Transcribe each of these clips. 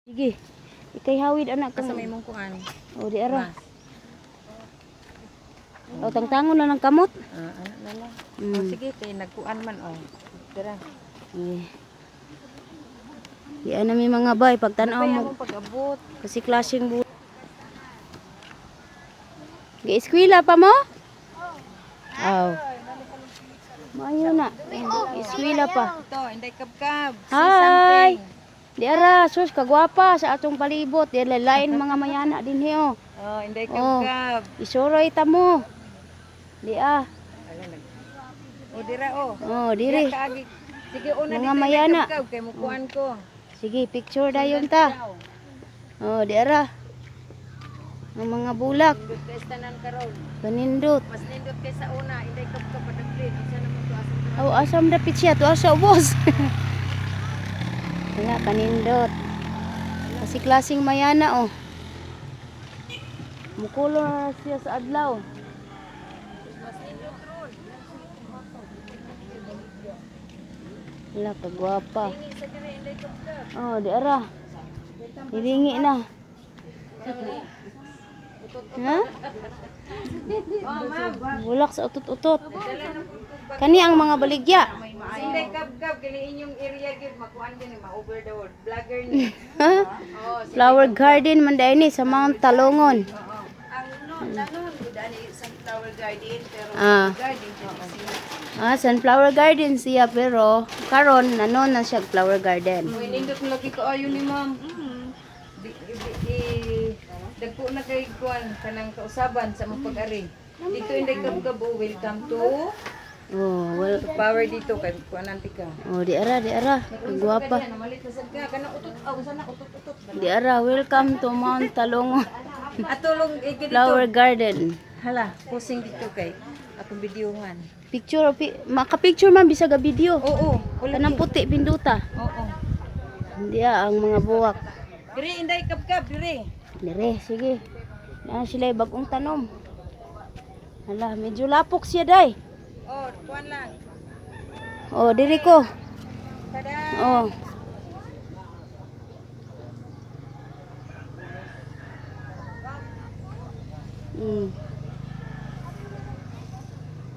Sige. Ikay hawid, anak Asa kang. may mong kuan? O, di ara. O, tangtangon na ng kamot. Ah, anak na lang. Oh, sige kay nagkuan man oh. Dira. Eh. Di na mi, mga bay, pagtan-aw Kaya mo akong pag-abot. kasi klaseng bu. Gi-eskwela pa mo? Aw. Maayo na. Eskwela pa. Ito, inday kabkab. Say Hi. something. Di ara, sus kagwapa sa atong palibot. Di lain mga mayana din oh. Oh, inday Oh. kabkab. Isuroy ta mo. Di ah. Ala nag. Oh, dira oh. Oh, diri. Dira kaagi. Sige, una Mga dito inday mayana. kabkab kay mukuan ko. Sige, picture dayon ta. Oh, di ara. Ang mga bulak, Nindot kay tanan karon. kanindot. Mas nindot kay sa una, inday kabkab padaplin. Unsa naman to asa? Oh, asam dapit siya tuwa sa ubos. Wala, kanindot. Kasi klaseng mayana oh. Mukulo na siya sa adlaw. Mas nindot ron. Wala, kagwapa. Dingi sa diri inday kabkab. Oh, di ara. Hilingi na. Ha? Oh, ma'am. Bulak sa utot-utot. Dala na pud ko bag. Kani ang mga baligya. Inday kabkab kini inyong area gyud makuan din ma-over the world vlogger ni. Oh, sige. Flower garden man dahil ni sa Mount Talongon. Oo. Ang no, nanon gud ani sunflower garden pero garden jud siya. Ah, sunflower garden siya pero karon nanon na siya flower garden. Uy, nindot mo lagi kaayo ni ma'am. Di, di, di, dagko na kay kuan kanang kausaban sa mong pag-ari. Dito inday kabkab oh, welcome to Oh, well, to power dito kay kuan nanti ka. oh, di ara, di ara. Gwapa. Namalit na sad ka kanang utot aw sana utot utot. Di ara, welcome to Mount Talongon Atulong igi dito. Flower Garden. Hala, posing dito kay akong videohan. Picture, maka-picture man bisag a video. Oo, wala. Kanang puti pinduta. Oo. Hindi ah, ang mga buwak. Diri inday kabkab diri. Dire, sige. Na sila bagong tanom. Hala, medyo lapok siya day. Oh, kuan lang. Oh, diri ko. Tada. Oh.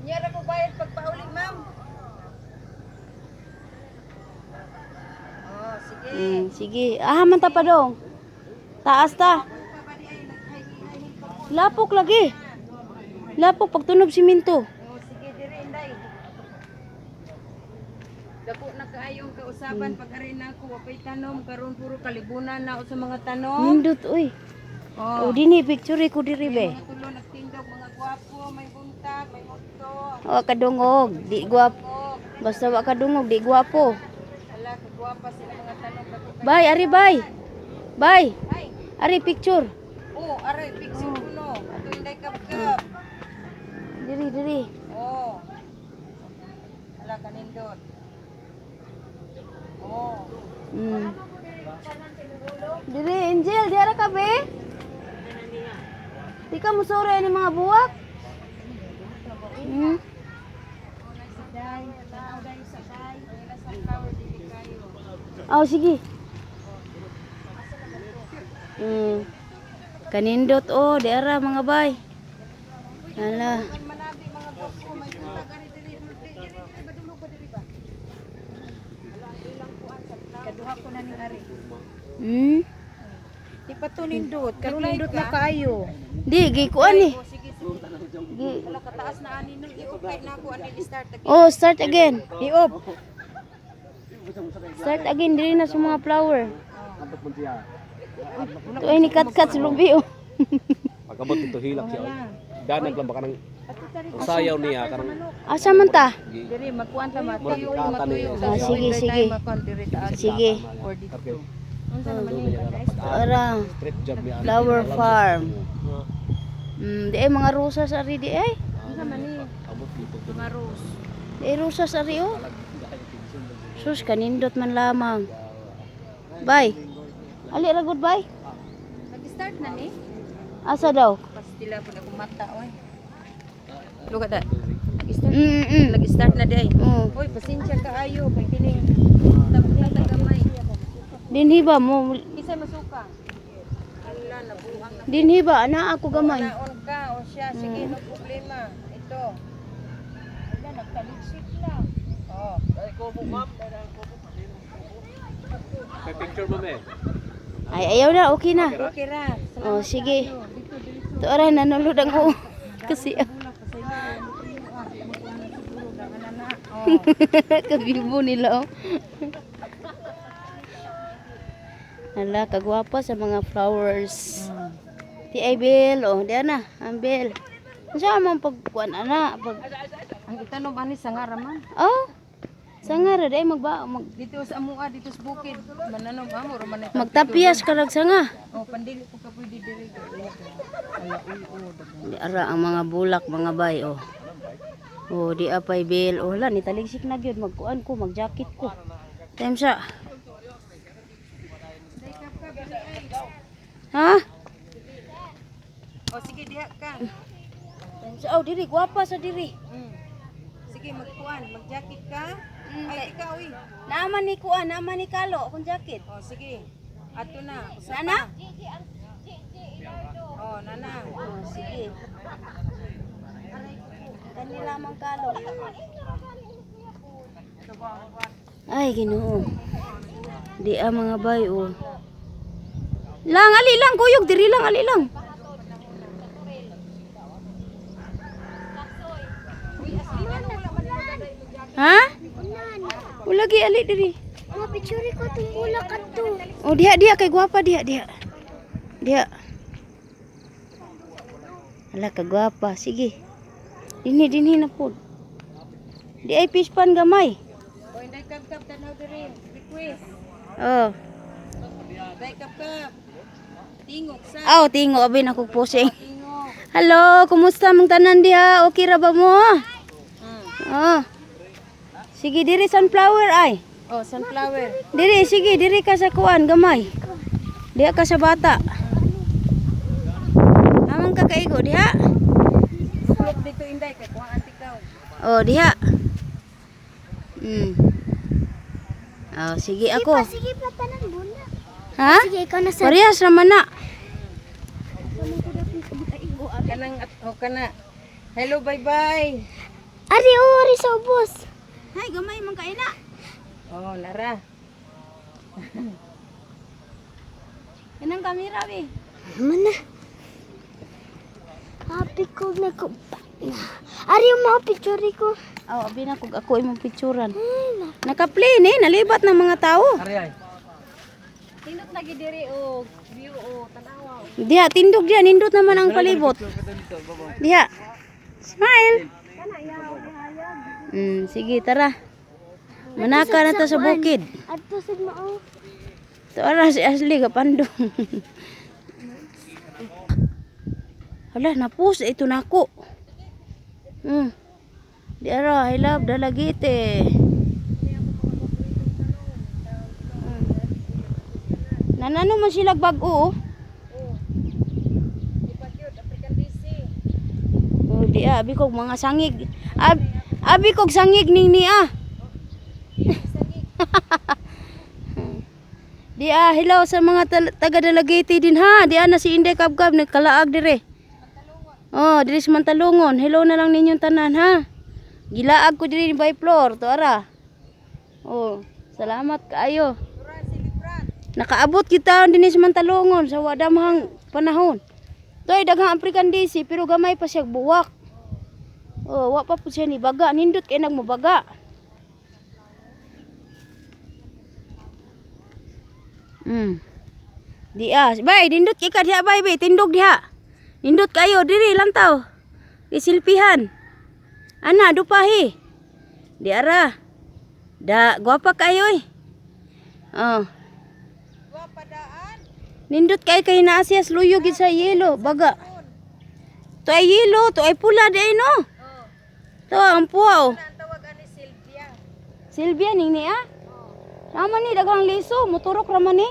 Nya ra ko bayad pagpauli, ma'am. Oh, sige. Sige. Ah, man ta pa dong. Taas ta. Lapok lagi. Lapok pagtunob siminto. Oh, sige diri inday. Dako na kaayong kausaban pag ari na ako wapay tanom karon puro kalibunan na sa mga tanom. Nindot uy. Oh. Oh, dinhi picture ko diri be. Mga tulo nagtindog, mga gwapo, may buntag, may mudto. Wa kadungog, di guwap. Oh, Basta wa kadungog, di gwapo. ala kagwapa sila mga tanom dako kay. Bay, ari bay. Bay, Ay, ari picture. oh, aray picture kuno. Ato inday kabkab. Diri, diri. Oh. Ala kanindot. Oh. Diri, Angel, di ara ka be? Di ka musura ni mga buwak? Oh, sige. Kanindot oh, di ara mga bay. Hala. Manabi mga gwapo, may buntag ari diri diri diri diri badulog ba diri ba? Kaduha ko na ning ari. Di pa to nindot, karon nindot na kaayo. Di gikuan ni. Oh, sige sige. Gi. Ala kataas na ani nung i-off kay na ako ani start again. Oh, start again. I-off. Start again diri na sa mga flower. Ito ay ni kat-kat sa lubi oh. Pagabot dito hilak siya. Danag lang ba kanang usayaw niya kanang Asa man ta? Diri magkuan ta Murag matuyo gikata matuyo. niya. Ah, sige, sige. Makuan diri taas Sige. or dito. Okay. Unsa naman ni? Ara, Street job niya. flower farm. Di ay mga rosas ari di ay. Unsa man ni? Abot dito. Mga rose. Di ay rosas ari oh. Sus, kanindot man lamang. Bye. Ali ra good bye. Nag-start na ni. Asa daw? Pastila pud ako mata oy. Look at that. Nag-start. Nag-start na di ay. Oy, pasensya kaayo kay kining tabok na tagamay. Dinhi ba mo? Kinsay masuka? Ala, nabuhang na. Dinhi ba ana ako gamay. Naon ka o siya, sige, no problema. Ito. Ala, nagtaliksik lang. Oh. May picture mo eh. Ay ayaw na, okay na. Okay ra. Oh, sige. To ara nanulod ang ko. Kasi kabibo nila oh. Hala, kagwapa sa mga flowers. Ti ay bell oh, di ana, ang bell. Unsa man pagkuan ana pag Ang itanom ani sa nga raman. Oh. Sanga ra day magba mag Dito sa amua, dito sa bukid. Mananom amo ra man ito. magtapiyas karag sanga. Oh, pandili ko ka pwede diri. Ala, uy, oh, dagan. Di ara ang mga bulak mga bay oh. Oh, di apay bell. Oh, hala ni taligsik na gyud magkuan ko, magjacket ko. Time sa. Ha? Oh, sige diha ka. Time sa. Oh, diri gwapa sa diri. Sige, magkuan, magjacket ka. Ay, ikaw uy. Naaman ni kuan, naaman ni kalo akong jacket. Oh, sige. Ato na. Usa Nana? pa. Oh, nana. Oh, sige. Kani lamang kalo. Ay, Ginoo. Di ah, mga bay oh. Lang ali lang kuyog diri lang ali lang. Ha? Wala gi ali diri. Mga picture ko itong bulak at to. Oh, diha diha kay gwapa diha diha. Diha. Ala ka gwapa, sige. Dinhi dinhi na pod. Di ay pispan gamay. Oh, inday kap-kap tanaw diri. Request. Oh. Inday kap-kap. Tingog sa. Aw, tingo abi na kog posing. Tingog. Hello, kumusta mong tanan diha? Okay ra ba mo? Oh. Sige diri sunflower ay. Oh, sunflower. Diri sige, diri ka sa kuan gamay. Diha ka sa bata. Amang ka kaigo diha. Luklok dito inday kay kuha anti ka. Oh, diha. Oh, sige ako. Sige pa, tanan bulak. Ha? Sige, ikaw na sa... Parehas raman na. Kanang at oh kana. Hello, bye-bye. Ari, oh, ari sa ubos. Hay, gamay man kaina. Oh, Lara. Kanang kamera be. Naman na. Happy ko na ko. Ari, yung mga picture ko. Oh, abi na kog ako imong picturean. Naka-plane eh, nalibat ng mga tao. Tindot lagi diri og view o tanawa. Diha, tindog diha, nindot naman ang palibot. Diha. Smile. Sige, tara. Manaka na ta sa bukid. Ato sa mao. Tara si Ashley kapandong. Hala, napus ito nako. Di ara, I love Dalagite. Nanano man sila bag-o. Oh. Oh, di ah, abi kog mga sangig. Abi kog sangig ning niya. Di ah, hello sa mga taga Dalagite din ha. Di ah, na si Inday Kabkab nagkalaag dire. Oh, diri sa Mantalungon. Hello na lang ninyong tanan ha. Gilaag ko diri ni Bay Flor, to ara. Oh, salamat kaayo. Nakaabot kita dinhi sa Mantalungon sa wadamhang panahon. Toy daghang African DC pero gamay pa siya buwak. Oh, wa pa pud siya ni baga, nindot kay nagmubaga. Di ah, bay nindot kay ka diha bay, bay tindog diha. Nindot kayo diri lantaw. Isilpihan. Ana dupahi. Di ara. Da gwapa kayo eh. Oh. Nindot kay kay naa siya sluyo gid sa yelo, baga. To ay yelo, to ay pula di ay no. To ang puwa oh. Ang tawag ani Silvia. Silvia ning niya. Tama ni daghang liso, moturok ra man ni.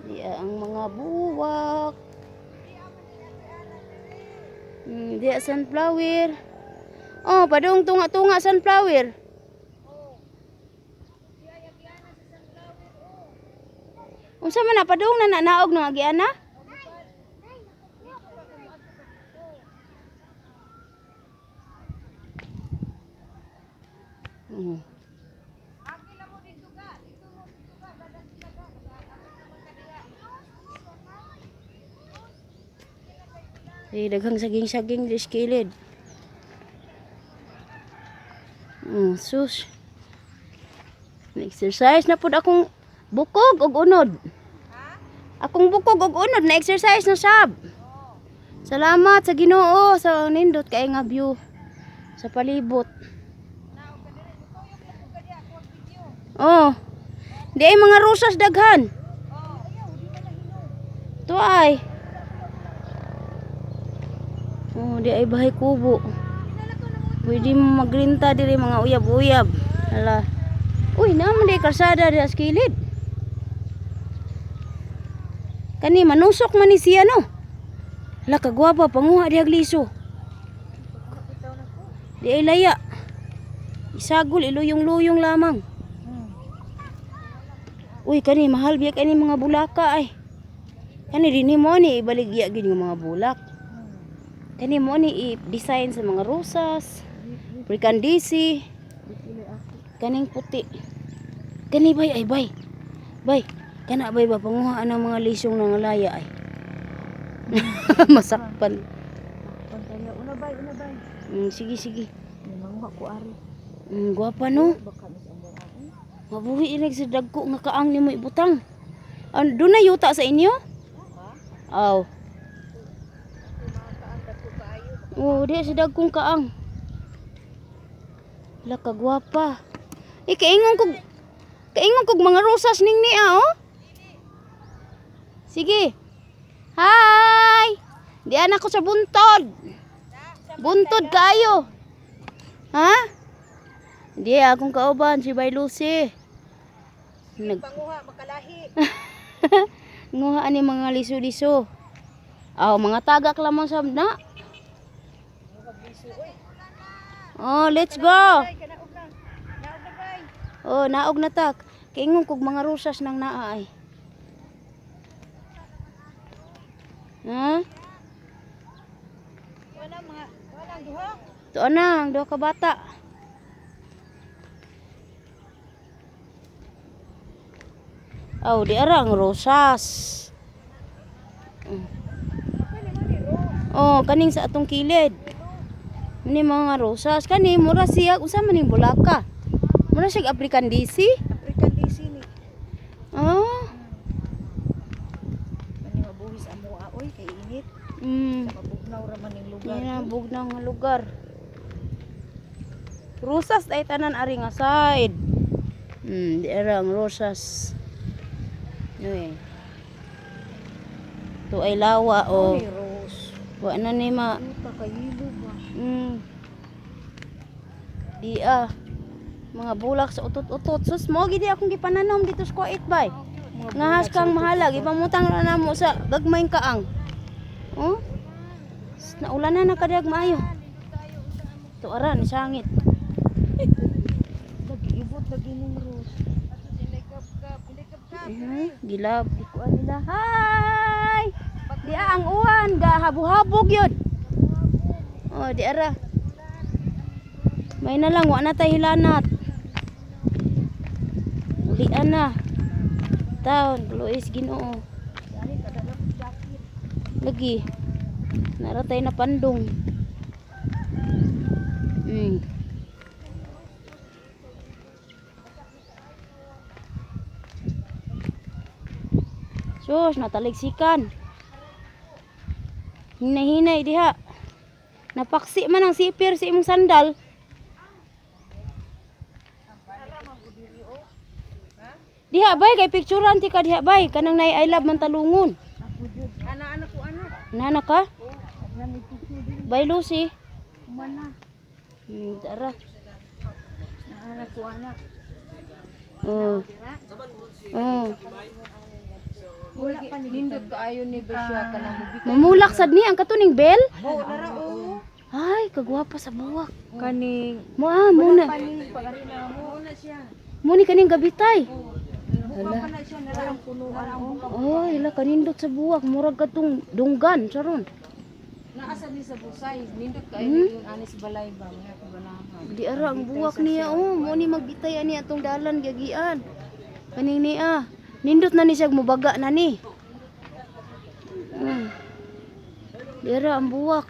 Diya ang mga buwak. Diya sunflower. Oh, padung tunga-tunga sunflower. Unsa man na padung na naog nang agiana? Eh, daghang saging-saging di kilid. Sus. Na-exercise na pud akong bukog og unod. Akong bukog og unod na exercise na sab. Salamat sa Ginoo sa nindot kay nga view sa palibot. Oh. Di ay mga rosas daghan. To ay. Oh, di ay bahay kubo. Pwede mo magrinta diri mga uyab-uyab. Hala. Uy, naman di kalsada di sa kilid. Kani manusok man ni siya no. Hala kagwapa panguha dihag liso. Di ay laya. Isagol iluyong-luyong lamang. Uy, kani mahal biya kani mga bulaka ay. Kani dinhi mo ni ibaligya gid nga mga bulak. Kani mo ni i-design sa mga rosas. Prikandisi. Kaning puti. Kani bay ay bay. Bay, kana bay ba panguha ang mga lisong nangalaya ay. Masakpan. Pantaya, una bay, una bay. Sige sige. Manguha ko ari. Gwapa no. Baka mis amo ako. Mabuhi inig sa dagko nga kaang nimo ibutang. An doon na yuta sa inyo? Aw. Oo, di sa dagkong kaang. Hala kagwapa. Eh, kaingon kog mga rosas ning niya, oh. Sige. Hi! Di anak ko sa buntod. Buntod kayo. Ha? Di akong kauban si Bay Lucy. Nag Panguha makalahi. Nguha ani mga liso-liso. Aw, mga tagak lamang sa na. Oh, let's go. Ay, kanaog na. Naog na bay. Oh, naog na tak. Kaingon kog mga rosas nang naa ay. Ha? Wala mga wala ang duha. Tuo na ang duha ka bata. Aw, di ara ang rosas. Oh, kaning sa atong kilid. Ni mga rosas kani mura siya unsa man ning bulaka. Mura siya African DC. African DC ni. Oh. Mani mabuhis amo oy kay init. Mabugnaw ra man ning lugar. Yan ang bugnaw nga lugar. Rosas ay tanan ari nga side. Di ara ang rosas. Uy. To ay lawa o. Ay, rose. Wa na ni ma. Puta kayilo ba. Di ah. Mga bulak sa utot-utot. Sus mo gidi akong gipananom dito sa Kuwait bay. Ngahas kang mahalag ipamutang ra namo sa gagmayng kaang. Oh? Naulan na nakadag maayo. To ara ni sangit. Nag-iibot lagi ning rose. Gilab di ko nila. Hi! Di ah, ang uwan ga habu-habog yun. Oh, di ara. May na lang wa na tay hilanat. Ulian na. Taon, Luis Ginoo. Lagi. Naratay na pandong. Sus, nataligsikan. Hinahinay diha. Napaksi man ang sipir sa imong sandal. Diha bay kay picturean ti ka diha bay kanang nay I love mantalungon. Ana ana ko ana. Nana ka? Bay Lucy. Mana. Tara. Ana ko ana. Oh. Oh. Wala pa nindot kaayo ni ba siya kanang mubi. Mamulak sad ni ang katuning bell. Oh, nara oh. Ay, kagwapa sa buwak. Kaning Mo ah, muna. paning pagari na mo. Na siya. Mo ni kaning gabitay. Buka pa na Oh, ila kanindot sa buwak, murag katong dunggan saron. Naasa ni sa busay, nindot kay yung anis balay ba mga kabanahan. Di ara ang buwak niya oh, mo ni magbitay ani atong dalan giagian. Kaning niya. Nindot na ni siya mubaga na ni. Di ara ang buwak.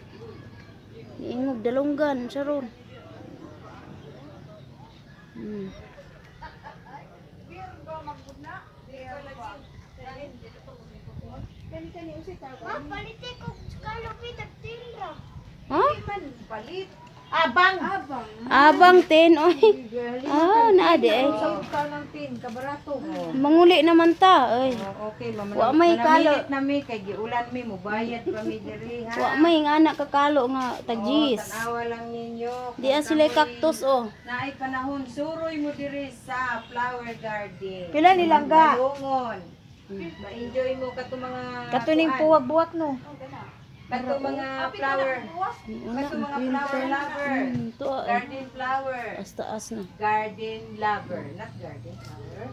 Niingog dalonggan saron. Ma, palite ko kalopi tagtinra. Ha? Abang. Abang 10 oy. Ah, naa di ay. Ka ng tin, kabarato. Manguli naman ta oy. Oh, okay, mama. Wa may kalo. Manamilit na mi kay giulan mi mubayad pa mi diri ha. Wa may nga anak kakalo nga tagjis. Tanawa lang ninyo. Di ah sila cactus oh. Naay panahon suroy mo diri sa flower garden. Pila nilangga? Lungon. Ma-enjoy mo kato mga Katuning puwag-buwak no. Kato mga flower. Kato mga flower lover. To ah, Garden flower. Taas taas na. Garden lover, not garden flower.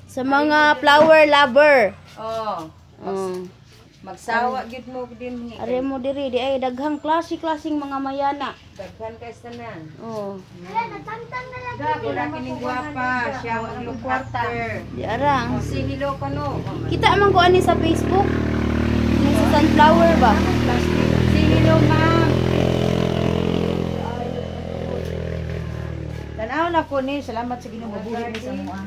Sa mga flower lover. Oh, Oh. magsawa gyud mo din ni. Are mo diri di ay daghang klase-klaseng mga mayana. Daghan kay tanan. Oh. Hala, natangtang na lang. Wala kining gwapa, siya ang look after. Di ara. Oh, si hello kano. Kita man ko ani sa Facebook. Ni sa sunflower ba? Si hello ma'am. Tanaw na ko ni, salamat sa Ginoo mabuhi ni sa mua.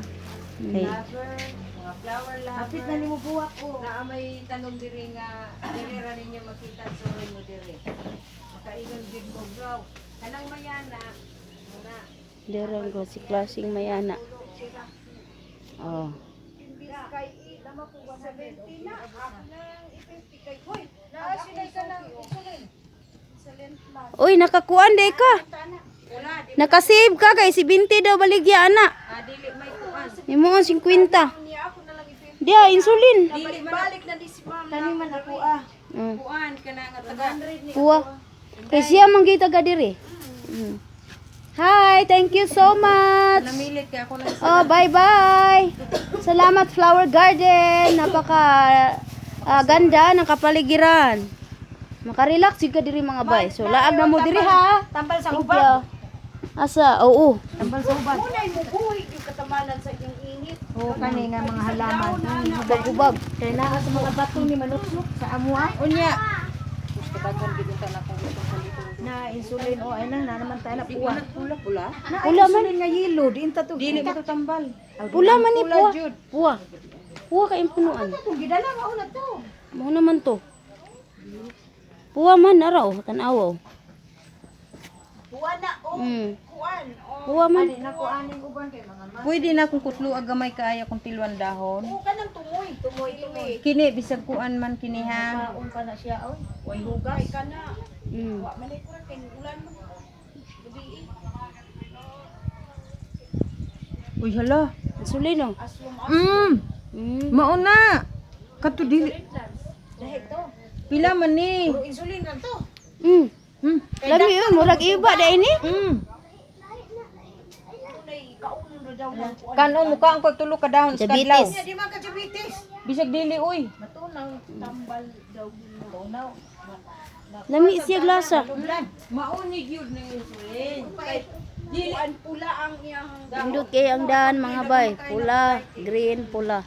Okay. Lover, mga flower lover. Hapit na nimo buwak oh. Naa may tanom diri nga diri ra ninyo makita ang suroy mo diri. Makaigon gid mo bro. Kanang mayana na Di ara ang klase-klaseng mayana. Oh. Uy, nakakuan day ka. Nakasave ka kay si 20 daw baligya ana. ah, dili may kuan. Imo ang 50. Diya, insulin. Dili man Kani man ako ah. Kuan kana nga taga. Kuha. Kay siya man gyud taga diri. Hi, thank you so much. Namilit kay ako lang Oh, bye-bye. Salamat Flower Garden. Napaka ganda ng kapaligiran. Makarelax jud ka diri mga bay. So laag na mo diri ha. Tambal sa Thank hubag. you. Asa? Oo. Tambal sa hubag. Unay mo buhi yung katamanan sa inyong init. Oo kani nga mga halaman. Hubag-hubag. Kay naa sa mga bato ni manuksok sa amua Unya. Gusto daghan gid unta na akong gustong paliton. na insulin o ay na na naman tayo na puwa. Pula pula. Na Pula man. insulin nga yelo diin ta to. Dili mo to tambal. Pula man ni Pula, puwa. jud. Puwa. Puwa kay punuan. Kung gidala mao na to. Mao naman to. Puwa man ara oh, tan-awa oh. Kuha na o kuan o. Puwa man. Nako aning uban kay mga ma. Pwede na kung kutlo ag gamay kaayo kung tilwan dahon. O kanang tumoy, tumoy, tumoy. Kini bisag kuan man kini ha. Kaon pa na siya oy. Way hugas. Kay kana. Wa man ay kuran kay ulan man. Gabi eh. Uy hala. Insulin oh. Mauna. Kato dili. Pila man ni? Puro insulin lang to. Lami oh, murag iba dai ni. Kanon mo ka ang tulo ka dahon sa kadlaw. Diabetes. Di man ka diabetes. Bisag dili uy. Matunaw tambal daw matunaw. Lami siya glasa. Mauni gyud ng insulin. Dili an pula ang iyang Pindot kay ang daan mga bay. Pula, green, pula.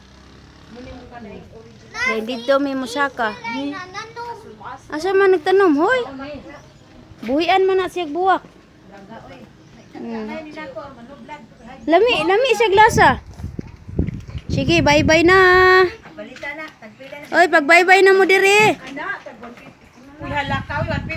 Kay dito may musaka. Asa man nagtanom, hoy? Buhian man na siya buwak. Lami, lami siya glasa. Sige, bye-bye na. Balita na, tagpila na. Oy, pag bye-bye na mo dire. Uy, halakaw, 150.